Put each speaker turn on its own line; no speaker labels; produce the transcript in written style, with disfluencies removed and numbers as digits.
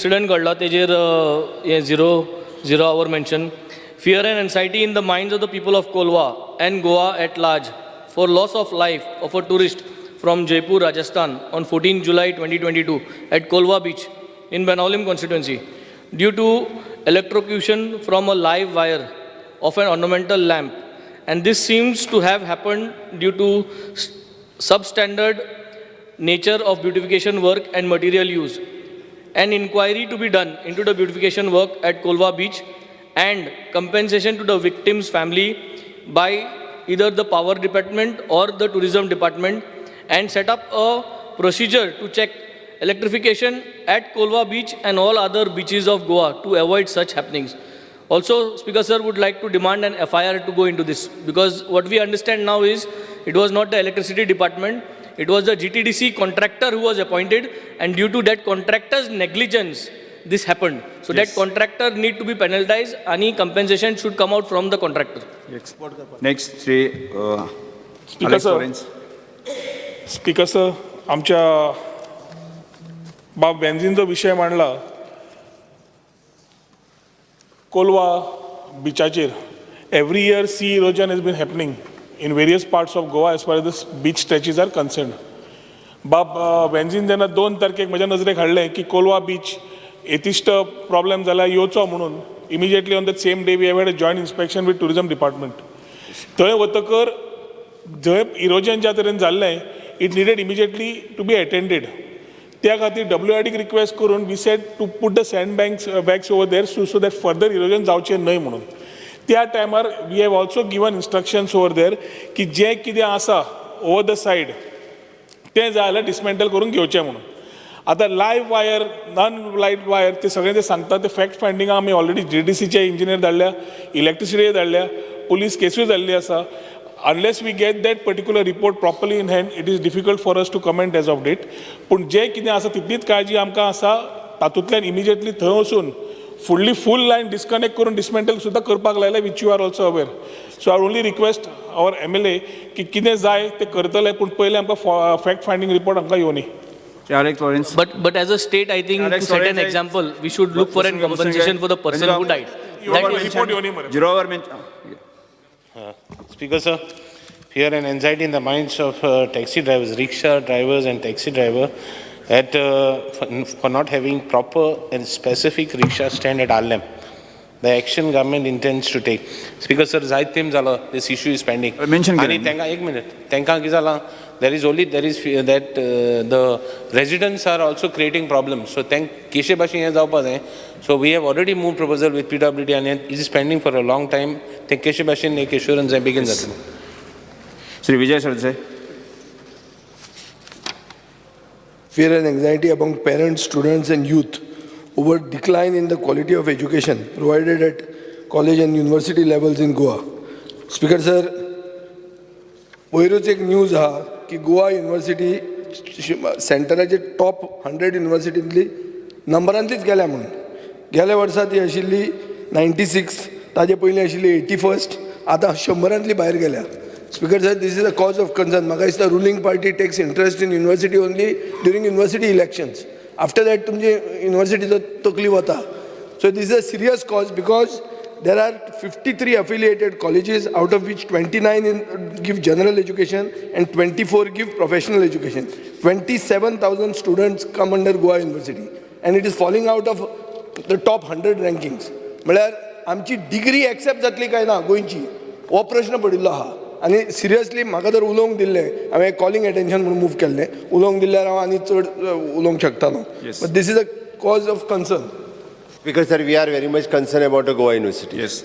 Incident घडला तेजेर हें zero hour mention. Fear and anxiety in the minds of the people of Colva and Goa at large for loss of life of a tourist from Jaipur, Rajasthan on 14 July 2022 at Colva beach in Benaulim constituency due to electrocution from a live wire of an ornamental lamp, and this seems to have happened due to substandard nature of beautification work and material use. An inquiry to be done into the beautification work at Colva beach and compensation to the victim's family by either the power department or the tourism department, and set up a procedure to check electrification at Colva beach and all other beaches of Goa to avoid such happenings. Also, Speaker sir, would like to demand an FIR to go into this, because what we understand now is it was not the electricity department, it was the GTDC contractor who was appointed, and due to that contractor's negligence, this happened. So that contractor need to be penalized, and compensation should come out from the contractor.
Next Shri
Speaker
Alex
sir.
Lawrence.
Speaker sir, आमच्या बाब benzene विशय मांडला Colva बिचाचेर. Every year sea erosion has been happening in various parts of Goa as far as the beach stretches are concerned. बाब benzene जेन्ना 2 तारखेक म्हज्या नजरेक हाडलें की कोलवा बीच एतिश्ट प्रॉब्लेम जाल्यार येवचो म्हणून, immediately on the same day we have had a joint inspection with tourism department. थंय वतकर जंय इरोजन ज्या तरेन जाल्लें, it needed immediately to be attended. त्या खातीर डब्ल्यू I डीक रिक्वेस्ट करून we said to put the sand banks bags over there so that further erosion जावचें न्हय म्हणून. त्या टायमार we have also given instructions over there की जें कितें आसा ओवर the side तें जाय जाल्यार डिसमेंटल करून घेवचें म्हणून. आतां live wire, non live wire ते सगळें ते सांगता ते फॅक्ट फायंडींग आमी ऑलरेडी जी डी सीचे इंजिनियर धाडल्या, इलेक्ट्रिसिटी धाडल्या, पुलीस केसूय जाल्ली आसा. Unless we get that particular report properly in hand, it is difficult for us to comment as of date. पूण जें कितें आसा तितलीच काळजी आमकां आसा. तातूंतल्यान इमिजिएटली थंय वचून फुडली फूल लायन डिस्कनेक्ट करून डिसमेंटल सुद्दां करपाक लायलें, which you are also aware. So I only request our MLA की कितें जाय तें करतले, पूण पयलें आमकां फॅक्ट फायंडींग रिपोर्ट आमकां येवनी.
Shri Alex Lawrence.
But as a state, I think
Alex
to set an
Lawrence,
example, we should look for an compensation for the person who died. That is,
report येवनी मरे.
Zero hour mention.
Speaker sir, fear and anxiety in the minds of taxi drivers, rickshaw drivers and taxi driver at for not having proper and specific rickshaw stand at Arlem. The action government intends to take. Speaker sir, जायत तेम जालो, this issue is pending.
Mention
आनी
केलें.
तेंका एक minute, तेंकां कितें जालां, there is only there is fear that the residents are also creating problems. So तेंक केशे भाशेन हें जावपा जाय. So we have already moved proposal with PWD and it is pending for a long time. तें केशे भाशेन एक assurance जाय बेगीन जातलें.
Shri Vijay Sardesai.
Fear and anxiety among parents, students and youth over decline in the quality of education provided at college and university levels in Goa. Speaker sir, पयरूच एक news आहा की Goa university सेंटराचे top 100 युनिवर्सिटींतली नंबरांतलीच गेल्या म्हणून. गेल्या वर्सा ती आशिल्ली 96, ताजे पयलीं आशिल्ली 81, आतां 100रांतली भायर गेल्या. Speaker sir, this is a cause of concern. म्हाका दिसता ruling party takes interest in university only during university elections. After that तुमची युनिवर्सिटीचो तकली वता. So this is a serious cause because there are 53 affiliated colleges, out of which 29 give general education and 24 give professional education. 27,000 students come under Goa University and it is falling out of the top 100 rankings. म्हळ्यार आमची degree accept जातली काय ना गोंयची, हो प्रश्न पडिल्लो आहा. आनी सिरियसली म्हाका जर उलोवंक दिल्लें, हांवें कॉलिंग एटेन्शन म्हणून मूव केल्लें, उलोवंक दिल्यार हांव आनी चड उलोवंक शकतालो. But this is a cause of concern.
Speaker sir, we are very much concerned about the Goa University.
Yes.